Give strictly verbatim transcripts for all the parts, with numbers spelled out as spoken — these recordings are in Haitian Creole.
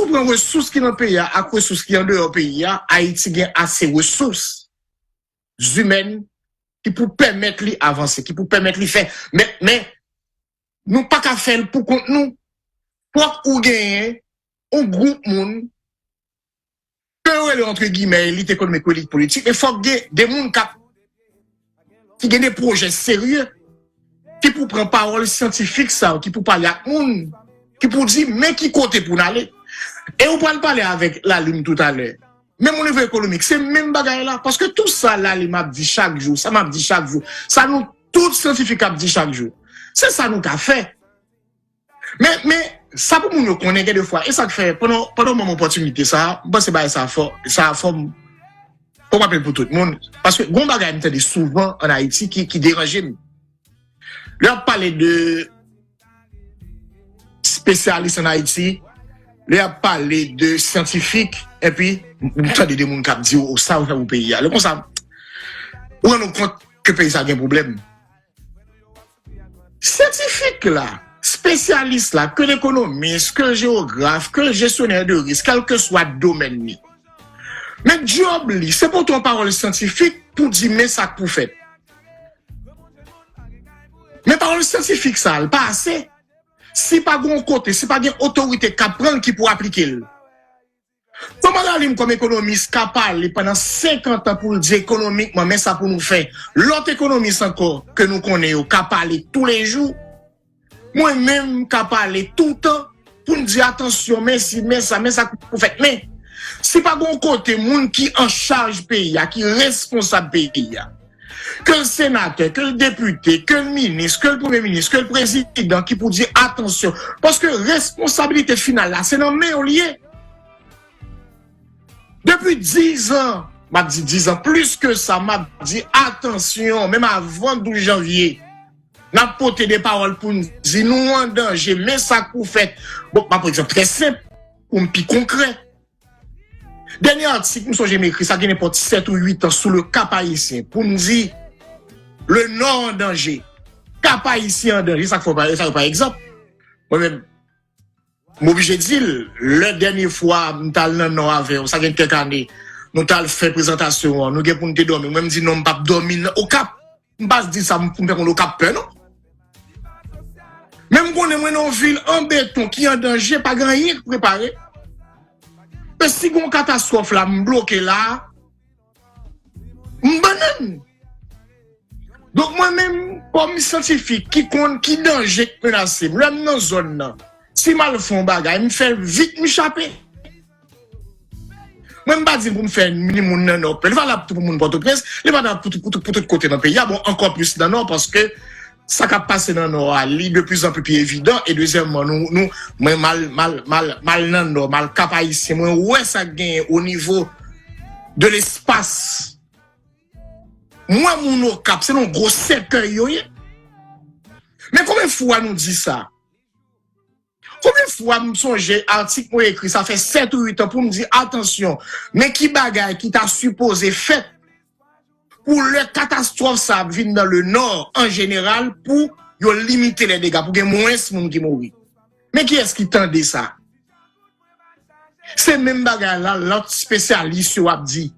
pran resous ki nan peyi a ak resous ki andeyò peyi a, Ayiti gen ase resous imèn ki pou pèmèt li avanse, ki pou pèmèt li fè. Men, men, nou pa ka fè l pou kont nou. Fòk ou genyen yon gwoup moun ke yo rele, antre gimè, elit ekonomik ou elit politik, men fòk gen de moun k ap, ki gen de pwojè serye, ki pou pran pawòl syantifik sa yo, ki pou pale ak moun, ki pou di men ki kote pou n ale. E ou pral pale avèk Lalim toutalè. Menm onivo ekonomik, se menm bagay la. Paske tout sa Lalim ap di chak jou, sa m ap di chak jou, sa nou tout syantifik ap di chak jou, se sa nou ka fè. Men, men, sa pou moun yo konnen gen de fwa, e sa k fè, pandan, pandan mwen opòtinite sa, m panse bagay sa fò, sa fò m, fò m apèl pou tout moun. Paske gon bagay m tande souvan ann Ayiti ki, ki deranje m. Lè y ap pale de espesyalis ann Ayiti, lè y ap pale de syantifik, epi m tande de moun k ap di, "O, sa yo fè pou peyi a." Lè konsa, ou rann ou kont ke peyi sa gen pwoblèm. Syantifik la, espesyalis la, ke l ekonomis, ke l jewograf, ke l jesyonè de risk, kèlkeswa domèn li. Men djòb li, se pote yon pawòl syantifik pou di men sa k pou fèt. Men pawòl syantifik sa, l pa ase. Si pa gen yon kote, si pa gen otorite k ap pran l ki pou aplike l. Kòman Lalim kòm ekonomis ka pale pandan senkant an pou l di ekonomikman, men sa pou nou fè? Lòt ekonomis ankò ke nou konnen yo ka pale toulejou. Mwen menm m ka pale toutan pou n di atansyon, men si, men sa, men sa pou fèt. Men, si pa gen yon kote moun ki an chaj peyi a, ki responsab peyi a, ke l senatè, ke l depite, ke l minis, ke l premye minis, ke l prezidan ki pou di atansyon. Paske responsabilite final la, se nan men yo l ye. Depi diz an, m ap di diz an, plis ke sa, m ap di atansyon, menm avan douz janvye, n ap pote de pawòl pou n di nou an danje, men sa k pou fèt. Bon, m ap pran egzanp trè senp, pou m pi konkrè. Dènye atik, m sonje m ekri sa gen nenpòt sèt ou uit an sou le Cap Haïtien, pou m di le Nord an danje. Cap Haïtien an danje, sa k fè w pa, sa yo pa egzanp. Mwen menm, m oblije di l, lè dènye fwa m t al nan Nò avè w, sa gen kèk ane, nou t al fè prezantasyon an, nou gen pou n te dòmi. Mwen, m di non, m p ap dòmi nan Okap. M pa di sa pou m fè moun Okap pè, non. Men m konnen mwen nan yon vil an beton ki an danje, pa gen anyen k prepare. E si gen yon katastwòf la, m bloke la, m bannann. Donk, mwen menm, kòm syantifik ki konn ki danje k menase m, lè m nan zòn nan, si m al fè yon bagay, m fè vit m chape. Mwen, m pa di l pou m fè ni moun nan Nò pè. Li valab tou pou moun Pòtoprens, li valab pou tout, pou tout, pou tout kote nan peyi a. Bon, ankò plis nan Nò, paske sa k ap pase nan Nò a, li de plus en plus pi evidan. E dezyèmman, nou, nou, mwen, m al, m al, m al, m al nan Nò, m al Cap Haïtien, mwen wè sa k genyen o nivo de lespas. Mwen, moun Okap, se nan gwo sèkèy yo ye. Men konbyen fwa nou di sa? Konbyen fwa m sonje atik mwen ekri, sa fè sèt ou uit an, pou m di, atansyon, men ki bagay ki ta sipoze fèt pou lè katastwòf sa ap vin nan le Nò an jeneral, pou yo limite lè dega, pou gen mwens moun ki mouri. Men kiyès ki tande sa? Se menm bagay la, lòt espesyalis yo ap di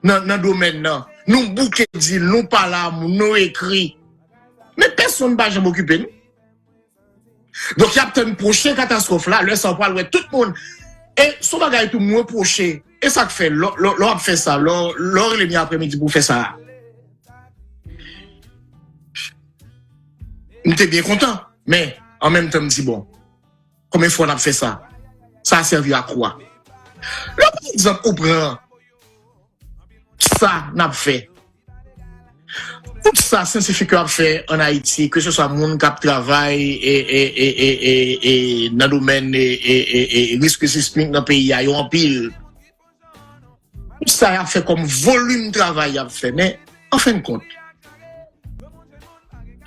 nan, nan domèn nan. Nou bouke di l, nou pale a moun, nou ekri. Men pèsonn pa janm okipe nou. Donk, y ap tann pwochen katastwòf la, lè sa w pral wè tout moun. E se yon bagay tou m repwoche. E sa k fè, lè, lè, lè w ap fè sa, lè, lè w rele m yon aprèmidi pou w fè sa a, m te byen kontan. Men, an menm tan, m di, bon, konbyen fwa n ap fè sa? Sa a sèvi a kwa? Lè, pa egzanp, ou pran sa n ap fè. Tout sa syantifik yo ap fè ann Ayiti, keseswa moun k ap travay e, e, e, e, e, e, nan domèn e, e, e, e, risk sismik nan peyi a, yo anpil. Tout sa y ap fè kòm volim travay y ap fè, men, an fen de kont,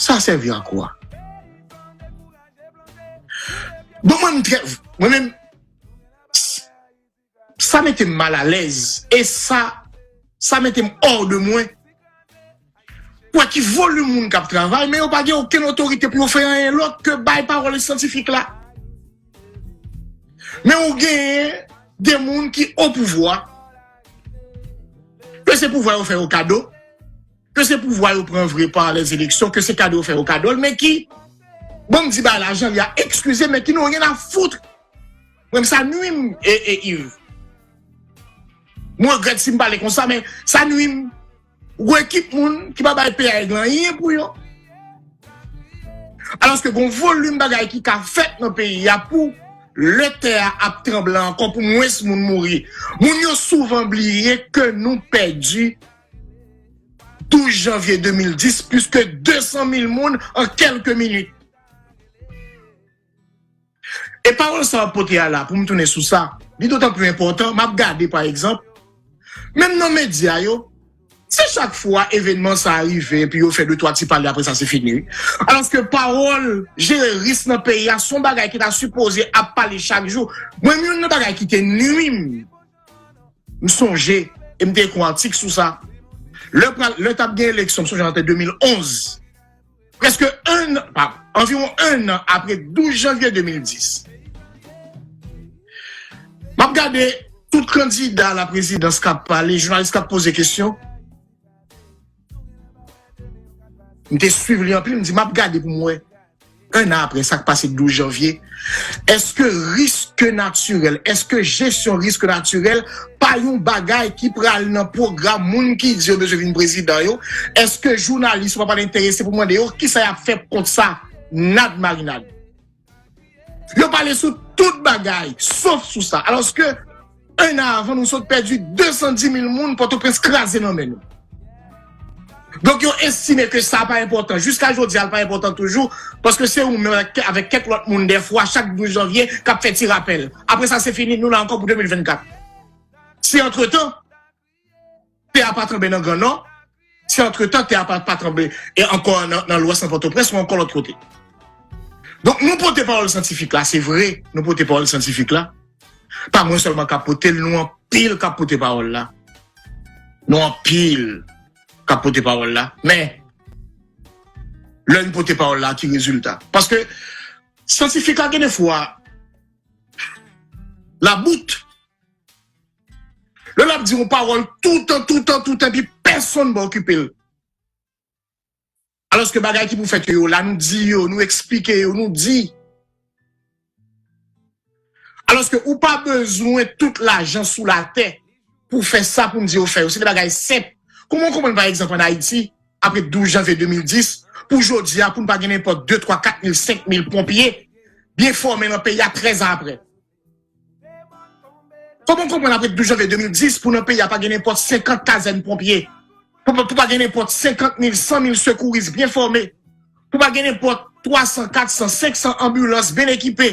sa sèvi a kwa? Bon, mwen, m trè, mwen menm, sa mete m malalèz. E sa, sa mete m hors de mwen. Pou wè ki volim moun k ap travay, men yo pa gen okenn otorite pou yo fè anyen lòt ke bay pawòl syantifik la. Men ou genyen de moun ki o pouvwa, ke se pouvwa yo fè yo kado, ke se pouvwa yo pran vre pa lèzeleksyon, ke se kado yo fè yo kado l, men ki, bon, m di bagay la jan li a, eskize, men ki nou anyen a fout. Mwen, sa nwi m, e, e Yves. Mwen regrèt si m pale konsa, men sa nwi m. Ou gon ekip moun ki pa bay P A règle anyen pou yo. Alòske gon volim bagay ki ka fèt nan peyi a pou lè tè a ap tranble ankò, pou mwens moun mouri. Moun yo souvan bliye ke nou pèdi douz janvye de mil dis, plis ke de san mil moun an kèlke minit. E pawòl sa w ap pote a la, pou m tounen sou sa, li dotan pli enpòtan, m ap gade, pa egzanp, menm nan medya yo, se chak fwa evènman sa a rive, epi yo fè de twa ti pale, apre sa, se fini, wi. Alòske pawòl jere risk nan peyi a, se yon bagay ki ta sipoze ap pale chak jou. Mwen, youn nan bagay ki te nwi m, m sonje, e m te ekri yon atik sou sa. Lè pral, lè t ap gen eleksyon, m sonje an te de mil onz. Prèske en an, pa, anviwon en an apre douz janvye de mil dis. M ap gade tout kandida laprezidans k ap pale, jounalis k ap poze kesyon. M te swiv li anpil, m di, m ap gade pou m wè, en an apre sa k pase douz janvye, èske risk natirèl, èske jesyon risk natirèl pa yon bagay ki pral nan pwogram moun ki di yo bezwen vin prezidan yo? Èske jounalis yo pa pral enterese pou mande yo kisa y ap fè kont sa? Nad marinad. Yo pale sou tout bagay, sof sou sa. Alòske, en an avan, nou sot pèdi de san di mil moun, Pòtoprens kraze nan men nou. Donk, yo estime ke sa pa enpòtan. Jiska jodi a, l pa enpòtan toujou, paske se ou menm avèk, avèk kèk lòt moun, dèfwa, chak douz janvye, k ap fè ti rapèl. Apre sa, se fini, nou la ankò pou de mil vennkat. Si antretan, tè a pa tranble nan Gran Nò, si antretan tè a pa, pa tranble, e ankò nan, nan lwès, nan Pòtoprens, ou ankò lòt kote. Donk, nou pote pawòl syantifik la, se vre, nou pote pawòl syantifik la. Pa mwen sèlman k ap pote l, nou anpil k ap pote pawòl la. Nou anpil k ap pote pawòl la. Men, lè n pote pawòl la, ki rezilta? Paske syantifik la, gen de fwa, labout. Lè l ap di yon pawòl toutan, toutan, toutan, epi pèsonn pa okipe l. Alòske bagay ki pou fèt yo, yo la, nou di yo, nou eksplike yo, nou di. Alòske ou pa bezwen tout lajan sou latè pou fè sa pou m di yo fè yo. Se de bagay senp. Kòman w konprann, pa egzanp, ann Ayiti, apre douz janvye de mil dis, pou jodi a, pou n pa gen nenpòt de, twa, kat mil, senk mil ponpye byen fòme nan peyi a trèz an apre? Kòman w konprann apre douz janvye de mil dis pou nan peyi a pa gen nenpòt senkant kazèn ponpye? Pou, pou, pou pa gen nenpòt senkant mil, san mil sekouris byen fòme? Pou pa gen nenpòt twa san, kat san, senk san anbilans byen ekipe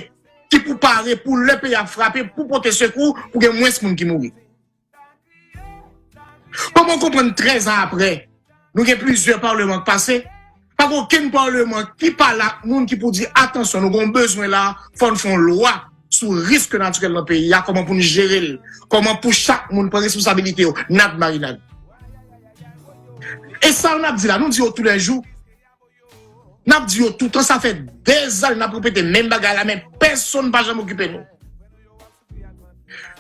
ki pou pare pou lè peyi a ap frape, pou pote sekou, pou gen mwens moun ki mouri? Kòman w konprann trèz an apre, nou gen plizyè palman k pase? Pa gen okenn palman ki pale ak moun ki pou di, "Atansyon, nou gen yon bezwen la, fò n fè yon lwa sou risk natirèl nan peyi a, kòman pou n jere l, kòman pou chak moun pran responsabilite yo, nad marinad." E sa n ap di la, nou di yo toulèjou. N ap di yo toutan, sa fè dèzane n ap repete menm bagay la, men pèsonn pa janm okipe nou.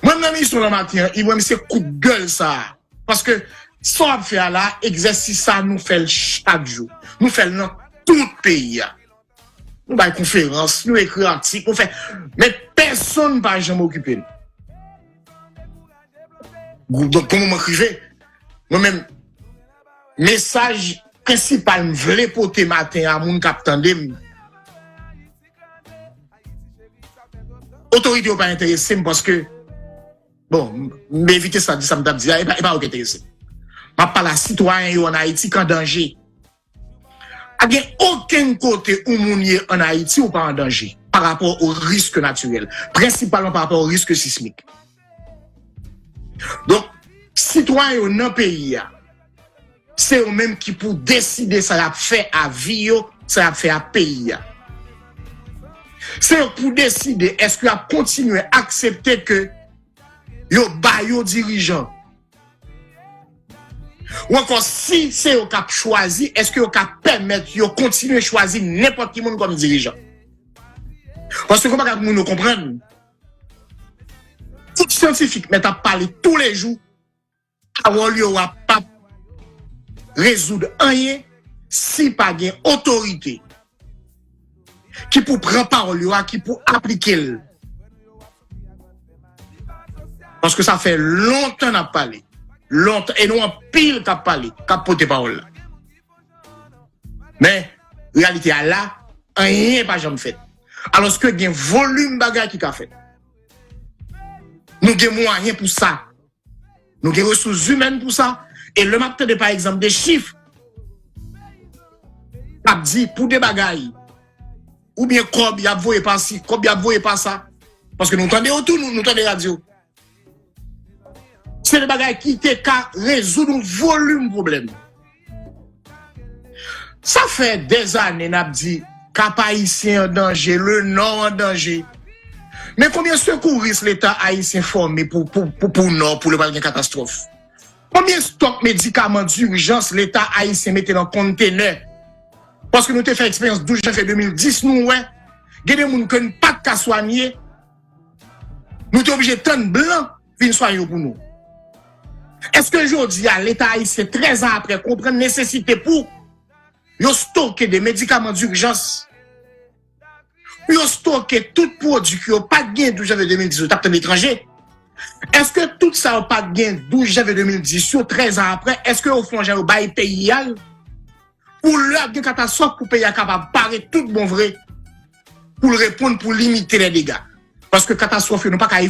Mwen nan emisyon nan maten an, e mwen, se kout gèl sa a. Paske sa w ap fè a la, egzèsis sa a, nou fè l chak jou. Nou fè l nan tout peyi a. Nou bay konferans, nou ekri atik, nou fè. Men pèsonn pa janm okipe nou. Donk, gon moman k rive, mwen menm, mesaj prensipal m vle pote maten a, moun k ap tande m, otorite yo pa enterese m paske, bon, m, m evite sa, di sa m t ap di a, e pa, e pa yo k enterese m. M ap pale a sitwayen yo ann Ayiti k an danje. Pa gen okenn kote ou moun ye ann Ayiti ou pa an danje pa rapò o risk natirèl, prensipalman pa rapò o risk sismik. Donk, sitwayen yo nan peyi a, se yo menm ki pou deside sa y ap fè a vi yo, sa y ap fè a peyi a. Se yo k pou deside èske y ap kontinye aksepte ke yo ba yo dirijan. Ou ankò, si se yo k ap chwazi, èske yo ka pèmèt yo kontinye chwazi nenpòt ki moun kòm dirijan? Paske gon bagay pou moun yo konprann. syantifik mèt ap pale toulejou, pawòl yo a p ap rezoud anyen si pa gen otorite ki pou pran pawòl yo a, ki pou aplike l. Paske sa fè lontan n ap pale. Lontan, e nou anpil k ap pale, k ap pote pawòl la. Men, reyalite a la, anyen pa janm fèt. Alòske gen volim bagay ki ka fèt. Nou gen mwayen pou sa. Nou gen resous imèn pou sa. E lè m ap tande, pa egzanp, de chif k ap di pou de bagay, oubyen kòb y ap voye pa si, kòb y ap voye pa sa. Paske nou tande yo tou, nou, nou tande radyo. Se de bagay ki te ka rezoud yon volim pwoblèm. Sa fè dèzane n ap di Kap Ayisyen an danje, Lenò an danje. Men konbyen sekouris Leta ayisyen fòme pou, pou, pou, pou Nò, pou lè pral gen katastwòf? Konbyen stòk medikaman dijans Leta ayisyen mete nan kontenè? Paske nou te fè eksperyans douz janvye de mil dis, nou wè, gen de moun ke n pa t ka swanye, nou te oblije tann blan vin swanye yo pou nou. Èske jodi a, Leta ayisyen, trèz an apre, konprann nesesite pou yo stoke de medikaman dijans, pou yo stoke tout pwodui ke yo pa t gen douz janvye de mil dis yo t ap tann etranje? Èske tout sa yo pa t gen douz janvye de mil dis yo, trèz an apre, èske yo fè yon jan yo bay peyi a l? Pou lè ap gen katastwòf, pou peyi a kapab pare tout bon vre, pou l reponn, pou limite lè dega. Paske katastwòf yo, nou pa ka